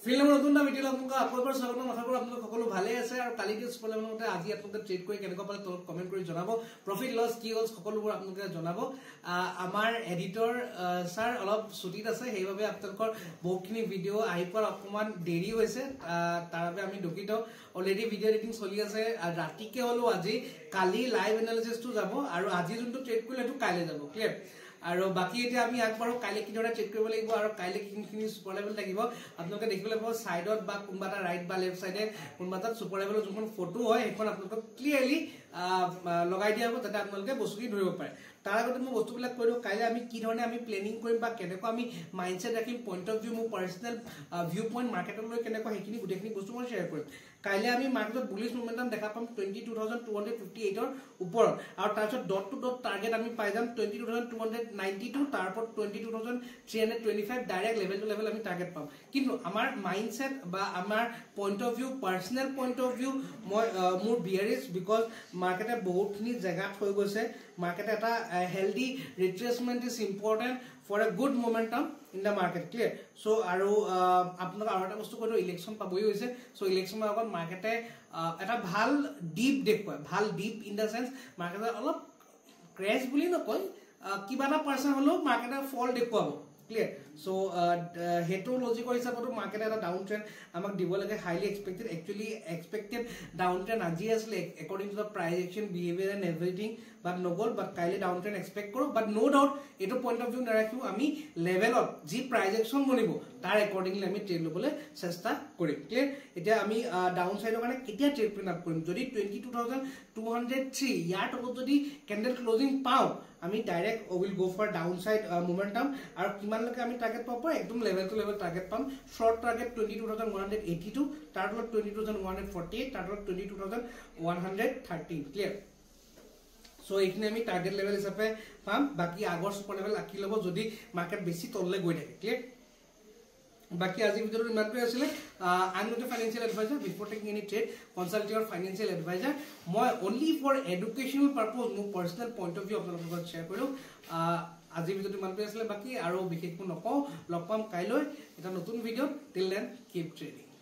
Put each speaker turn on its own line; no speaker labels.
ফিল্মৰ নতুন এটা ভিডিঅ' আপোনালোকক আকৌ এবাৰ স্বাগতম। আশা কৰোঁ আপোনালোক সকলো ভালেই আছে। আৰু কালি ছুপাৰ লেভেলৰ মতে আজি আপোনালোকে ট্ৰেড কৰি কেনেকুৱা পালে তলত কমেণ্ট কৰি জনাব। প্ৰফিট লছ কি হ'ল সকলোবোৰ আপোনালোকে জনাব। আমাৰ এডিটৰ ছাৰ অলপ ছুটীত আছে, সেইবাবে আপোনালোকৰ বহুতখিনি ভিডিঅ' আহি পোৱাৰ অকণমান দেৰি হৈছে, তাৰ বাবে আমি দুখিত। অলৰেডি ভিডিঅ' এডিটিং চলি আছে, ৰাতিকে হ'লেও আজি কালি লাইভ এনালিচিছটো যাব আৰু আজি যোনটো ট্ৰেড কৰিলে সেইটো কাইলৈ যাব, ক্লিয়াৰ। আৰু বাকী এতিয়া আমি আগবাঢ়ো, কাইলৈ কিদৰে চেক কৰিব লাগিব আৰু কাইলৈ কিমানখিনি ছুপাৰ লেভেল থাকিব আপোনালোকে দেখিবলৈ পাব। ছাইডত বা কোনোবা এটা ৰাইট বা লেফ্ট ছাইডে কোনোবা এটাত ছুপাৰ লেভেলৰ যোনখন ফটো হয় সেইখন আপোনালোকক ক্লিয়াৰলি লগাই দিয়া হ'ব, যাতে আপোনালোকে বস্তুখিনি ধৰিব পাৰে। তাৰ আগতে মই বস্তুবিলাক কৈ দিওঁ, কাইলৈ আমি কি ধৰণে আমি প্লেনিং কৰিম বা কেনেকুৱা আমি মাইণ্ডছেট ৰাখিম, পইণ্ট অফ ভিউ, মোৰ পাৰ্চনেল ভিউ পইণ্ট মাৰ্কেটলৈ কেনেকুৱা, সেইখিনি গোটেইখিনি বস্তু মই শ্বেয়াৰ কৰিম। কাইলৈ আমি মাৰ্কেটত বুলিছ মুভমেণ্টাম দেখা পাম 22,258ৰ ওপৰত, আৰু তাৰপিছত ডট টু ডট টাৰ্গেট আমি পাই যাম 22,292, তাৰ ওপৰত 22,325, direct level to level আমি টাৰ্গেট পাম। কিন্তু আমাৰ মাইণ্ডছেট বা আমাৰ point of view, personal point of view, মই মোৰ বিয়াৰিছ, because মাৰ্কেটে বহুতখিনি জেগাত হৈ গৈছে। মাৰ্কেটে এটা healthy retracement is important for a good momentum in the market, clear. So আৰু আপোনালোক আৰু এটা বস্তু কৈ দিওঁ, ইলেকশ্যন পাবই হৈছে। চ' ইলেকশ্যনৰ আগত মাৰ্কেটে এটা ভাল ডিপ দেখুৱায়, ভাল ডিপ ইন the sense মাৰ্কেটে অলপ ক্ৰেছ বুলি নকয়, কিবা এটা পাৰ্চেণ্ট হ'লেও মাৰ্কেটে ফল দেখুৱাব, ক্লিয়াৰ। চ' সেইটো লজিকৰ হিচাপতো মাৰ্কেটে এটা ডাউন ট্ৰেণ্ড আমাক দিব লাগে, highly expected. Actually expected down trend আজি আছিলে according to the price action behaviour and everything, but নগ'ল। বাট কাইলৈ ডাউন ট্ৰেণ্ড এক্সপেক্ট কৰোঁ, বাট ন' ডাউট এইটো পইণ্ট অফ ভিউ নাৰাখিও আমি লেভেলত যি প্ৰাইচ একশ্যন বনিব তাৰ একৰ্ডিংলি আমি ট্ৰেড ল'বলৈ চেষ্টা কৰিম, ক্লিয়াৰ। এতিয়া আমি ডাউন চাইডৰ কাৰণে কেতিয়া ট্ৰেড প্লেন আপ কৰিম, যদি 22,203 ইয়াৰ তলত যদি কেণ্ডেল ক্লজিং পাওঁ আমি direct will go for down side momentum. আৰু কিমানলৈকে আমি টাৰ্গেট পাব পাৰোঁ, একদম লেভেল টু লেভেল টাৰ্গেট পাম। শ্বৰ্ট টাৰ্গেট 22,182, তাৰ তলত 22,148, তাৰ তলত 22,113, ক্লিয়াৰ। চ' এইখিনি আমি টাৰ্গেট লেভেল হিচাপে পাম। বাকী আগৰ ছুপাৰ লেভেল আঁকি ল'ব যদি মাৰ্কেট বেছি তললৈ গৈ থাকে, ক্লিয়াৰ। বাকী আজিৰ ভিডিঅ'টো ইমানটোৱে আছিলে। I am not a financial advisor, before taking any trade consult your financial advisor. মই অনলি ফৰ এডুকেশ্যনেল পাৰ্পজ মোৰ পাৰ্চনেল পইণ্ট অফ ভিউ আপোনালোকৰ লগত শ্বেয়াৰ কৰিলোঁ। আজিৰ ভিডিঅ'টো ইমানটোৱে আছিলে, বাকী আৰু বিশেষ একো নকওঁ। লগ পাম কাইলৈ এটা নতুন ভিডিঅ'ত। Till then keep trading.